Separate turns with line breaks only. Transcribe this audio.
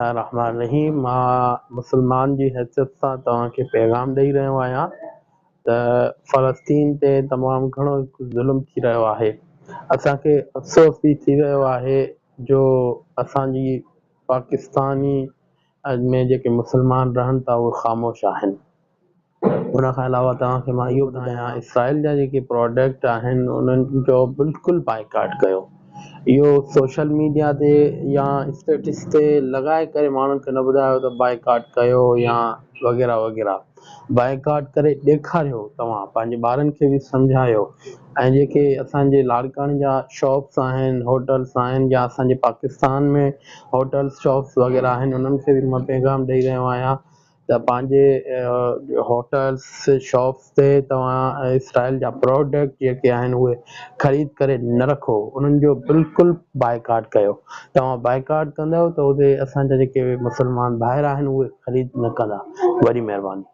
الله الرحمٰن الرحيم مان مسلمان جي حيثيت سان توهان کي پيغام ڏئي رهيو آهيان ته فلسطين تي تمام گهڻو هڪ ظلم ٿي رهيو آهي اسان کي افسوس به ٿي رهيو آهي جو اسان جي پاڪستاني ۾ جيڪي مسلمان رهن ٿا اهي خاموش آهن ان کان علاوه توهان کي مان اهو ٻڌايان اسرائيل جا جيڪي پراڊڪٽ آهن انهن جو بلڪل بائيڪاٽ ڪيو اهو سوشل ميڊيا تي يا اسٽيٽس تي لڳائي ڪري ماڻهن کي نه ٻڌايو ته بائيڪاٽ ڪيو يا وغيره وغيره بائيڪاٽ ڪري ڏيکاريو توهان پنهنجي ٻارن کي به سمجهايو ۽ جيڪي اسان جي لاڙڪاڻي جا شاپس آهن هوٽلس آهن يا اسان جي پاڪستان ۾ هوٽلس شاپس وغيره آهن انهن کي به مان پيغام ڏئي رهيو آهيان ته پنهنجي هوٽلس شاپس تي توهان اسرائيل جا پراڊڪٽ جيڪي آهن اهي خريد ڪري نه رکو انهن جو بلڪل بائيڪاٽ ڪيو توهان بائيڪاٽ ڪندؤ ته اتي اسان جا جيڪي مسلمان ڀائر آهن اهي خريد نه ڪندا وڏي مهرباني.